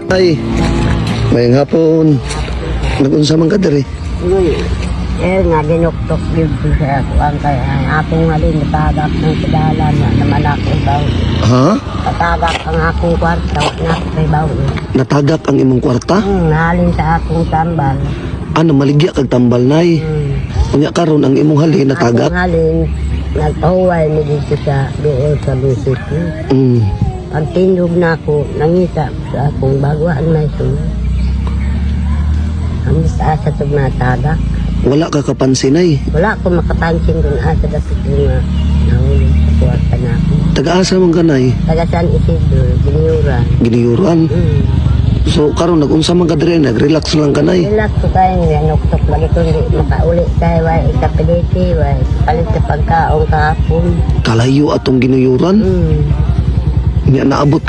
Ay, maayong hapon. Nag-unsa man ka diri? Uy, eh, nga ginuktok yun ko sa kuan kay ang akong halin natagak ng sadalan na naman ako ibaw. Ha? Natagak ang akong kwarta, wa na ako ibaw. Natagak ang imong kwarta? Nahalin sa akong tambal. Ano, maligya kag tambal, nay? Unya karon ang imong halin natagak. Akong halin, nagpahuway ni dito sa doon sa munisipyo. Pagtindog na ako, nangita ko sa akong bagwaan may sunod. Ang asa ito matagak. Wala ka kapansin, nay? Wala ko makapansin kung asa dapat yung nga nahulog sa kwarta na ako. Taga-asa man ka, nay? Taga San Isidro, Biniyuran. Giniyuran. So karon nag-unsa man ka diri, nag-relax lang ka, nay? Relax ko kayo, nanuktok lagi ko hindi makauli tayo, way ikapiliti, way palit sa pagkaon kahapon. Kalayo atong Ginuyuran. Nya naabot